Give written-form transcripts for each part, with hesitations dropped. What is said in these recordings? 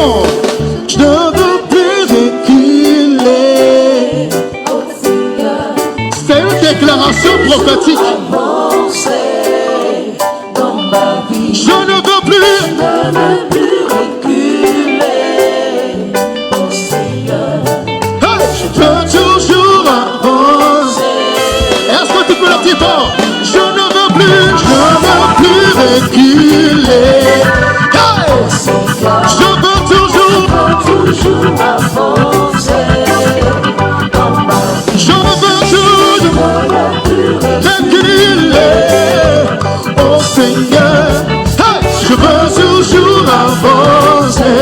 on. Je ne veux plus reculer. C'est une déclaration prophétique. Je ne veux plus. Hey, je veux toujours avancer. Est-ce que tu peux le dire fort? Je ne veux plus, je ne veux plus reculer. Hey, je veux toujours, je veux toujours reculer. Oh Seigneur, hey, je veux toujours avancer.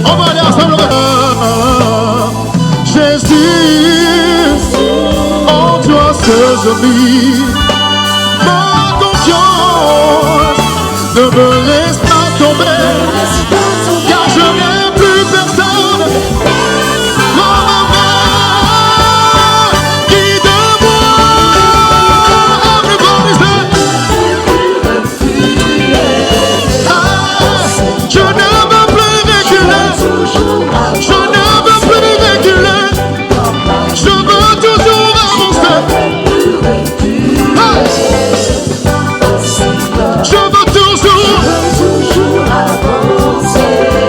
On va aller ensemble. Jésus, en toi seul je mis ma confiance. Ne me laisse pas tomber, car je n'ai plus personne. Prends ma main, guide-moi. Everybody say, ah, je ne veux plus reculer. Je ne veux plus reculer. Je veux toujours avancer. Hey! Je veux toujours.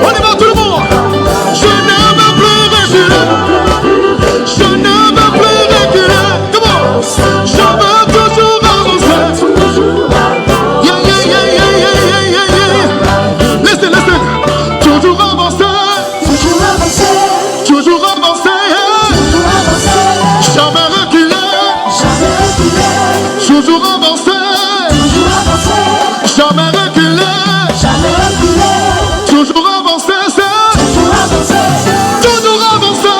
On y va tout le monde. Je ne veux plus reculer. Je ne veux plus reculer. Come on. Je veux toujours avancer. Yeah. Listen, listen. Toujours avancer. Toujours avancer. Jamais reculer. Toujours avancer. Jamais reculer. Toujours avancer. C'est toujours avancer.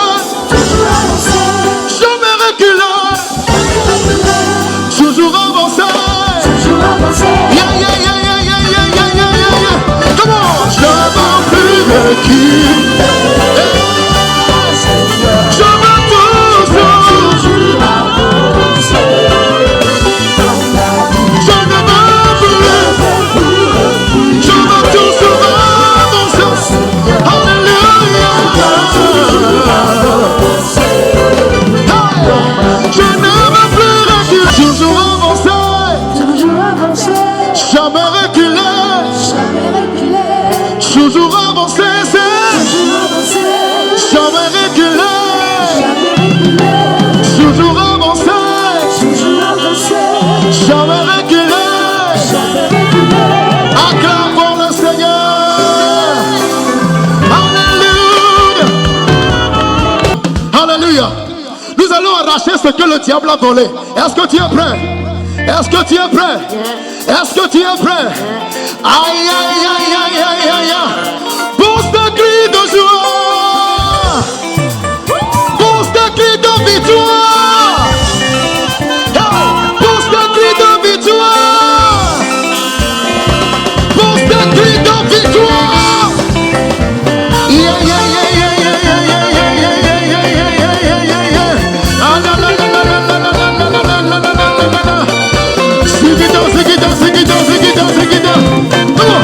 Jamais reculer. Toujours avancer. Yeah. Come on. Je ne veux plus reculer. Je veux toujours. Je ne veux plus. Je veux toujours avancer. Alléluia. Hey. Je ne veux plus reculer. Toujours avancer. Jamais reculer. Toujours avancer. C'est jamais reculer. Toujours avancer. Jamais reculer. Acclame pour le Seigneur. Alléluia. Alléluia. Nous allons arracher ce que le diable a volé. Est-ce que tu es prêt? Est-ce que tu es prêt? Est-ce que tu es prêt? Aïe, aïe, aïe, aïe, aïe, aïe, aïe. Pousse des cris de joie. Pousse des cris de victoire. Hey, pousse des cris de victoire. Pousse des cris de victoire. Yeah. Ah, la, la, la, la, la, la, la, la, la, la, la, la, la, la, la. Zigida, zigida, zigida, zigida, zigida. Come on.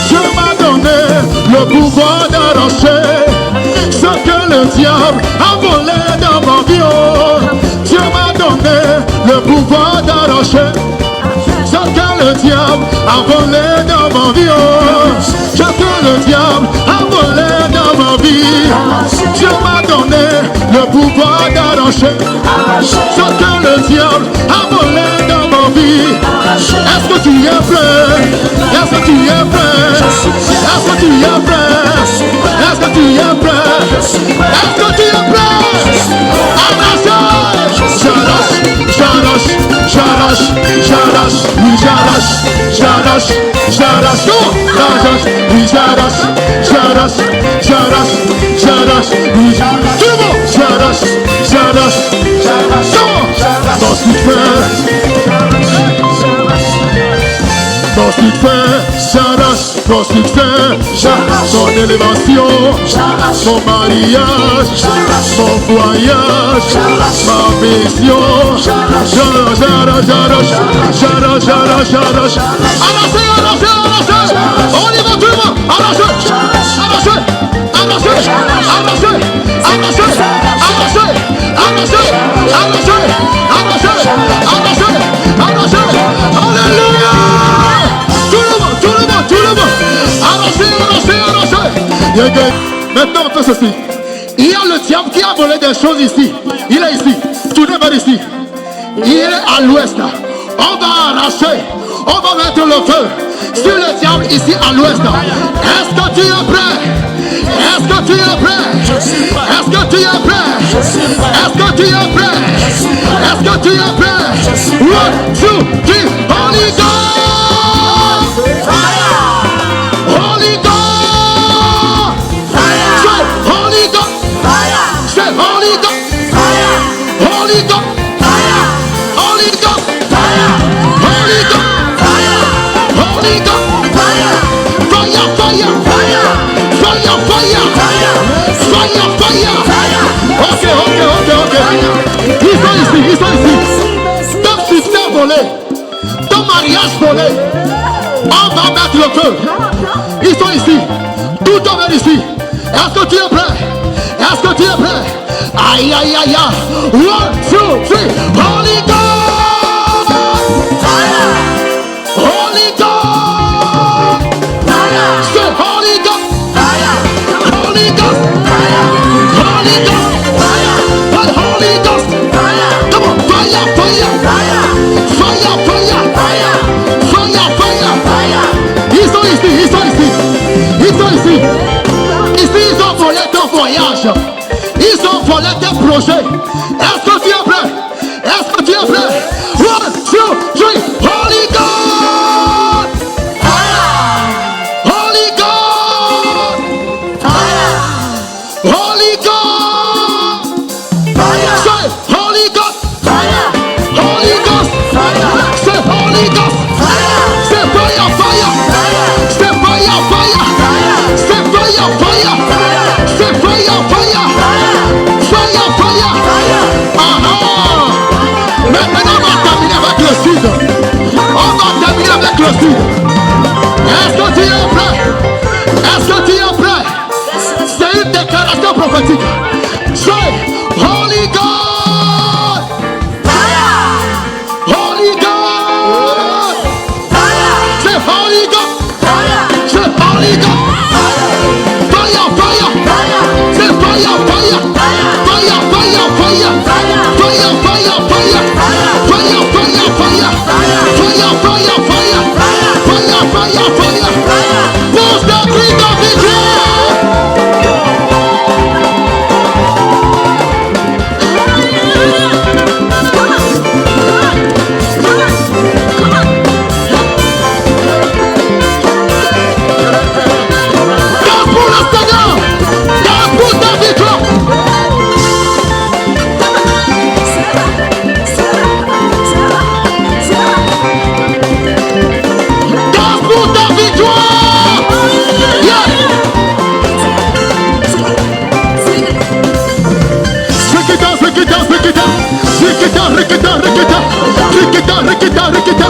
Dieu m'a donné le pouvoir d'arracher ce que le diable a volé dans ma vie. Oh. Dieu m'a donné le pouvoir d'arracher ce que le diable a volé dans ma vie. Oh. Ce que le diable a volé dans ma vie. Dieu m'a donné le pouvoir d'arracher ce que le diable a volé dans ma vie. Est-ce que tu es prêt? Est-ce que tu es prêt? Est-ce que tu es prêt? Est-ce que tu es prêt? Est-ce que tu es prêt? Arrache! J'arrache, j'arrache, j'arrache, j'arrache, oui j'arrache, j'arrache, j'arrache, oh, j'arrache, oui j'arrache, j'arrache, j'arrache, j'arrache, oui j'arrache. Tout le monde, j'arrache, j'arrache, j'arrache, mon succès. Mon succès, j'arrache, mon succès, j'arrache, mon élévation, mon mariage, mon voyage, ma mission, j'arrache, j'arrache, j'arrache, j'arrache, j'arrache, j'arrache. Arrachez, arrachez, arrachez. On y va tout le monde. Arrachez, arrachez. Maintenant, on fait ceci. Il y a le diable qui a volé des choses ici. Il est ici. Tournez vers ici. Il est à l'ouest. On va arracher. On va mettre le feu sur le diable ici à l'ouest. Est-ce que tu es prêt? Est-ce que tu es prêt? Est-ce que tu es prêt? Est-ce que tu es prêt? Est-ce que tu es prêt? One, two, three, Holy Ghost! Holy Ghost! Say Holy Ghost! Say Holy Ghost! Holy Ghost! Holy Ghost! Holy Ghost! Holy Ghost! Fire, fire! Fire, fire! Fire, fire! Ok. Ils sont ici, ils sont ici. Ton succès volé, ton mariage volé, on va mettre le feu. Ils sont ici. Tout homme est ici. Est-ce que tu es prêt? Est-ce que tu es prêt? Aïe, aïe, aïe, aïe. One, two, three. Holy Ghost! Holy Ghost! Say Holy Ghost! Holy Ghost! Holy Ghost! Hey, Holy Ghost! Come on, fire, fire! Fire, fire! Fire, fire! Ils sont ici, ils sont ici! Ils sont ici! Ici, ils ont volé ton voyage! Ils ont volé tes projets! Est-ce que tu es prêt? Est-ce que tu es prêt? One, two, three, Holy Ghost! Holy Ghost! Holy Ghost! Say Holy Ghost! Holy Ghost! Say Holy Ghost! Say fire, fire! Say fire, fire! Say fire, fire! Say fire, fire! Fire, fire! Ah ah! Maintenant, on va terminer avec le sud. On va terminer avec le sud. Est-ce que tu es prêt? Est-ce que tu es prêt? C'est une déclaration prophétique. Say Holy Ghost! Holy Ghost! Say Holy Ghost! Say Holy Ghost! Fire, fire! Say fire, fire! Fire, fire, fire! Fire, fire, fire! Fire, fire, fire! Fire, fire, fire! Fire, fire, fire! Pousse le cri de victoire! Danse pour le Seigneur! Danse pour ta victoire! Danse pour ta victoire! Yeah! Rikita, rikita, rikita, rikita, rikita, rikita, rikita, rikita, rikita.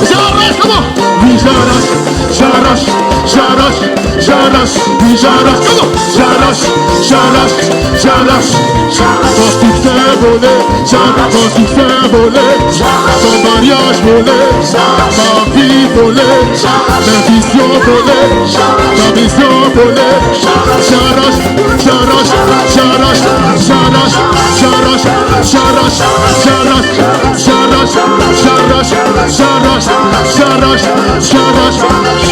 J'arrache, come on. Oui, j'arrache, j'arrache, j'arrache, j'arrache, oui, j'arrache, come on. J'arrache, j'arrache, j'arrache. Ton succès volé, j'arrache ton succès volé, ton mariage volé, ma vie volée, mes visions volées, ta vision volée. J'arrache, j'arrache, j'arrache, j'arrache, j'arrache, j'arrache, j'arrache, j'arrache, j'arrache, j'arrache, j'arrache, j'arrache, j'arrache.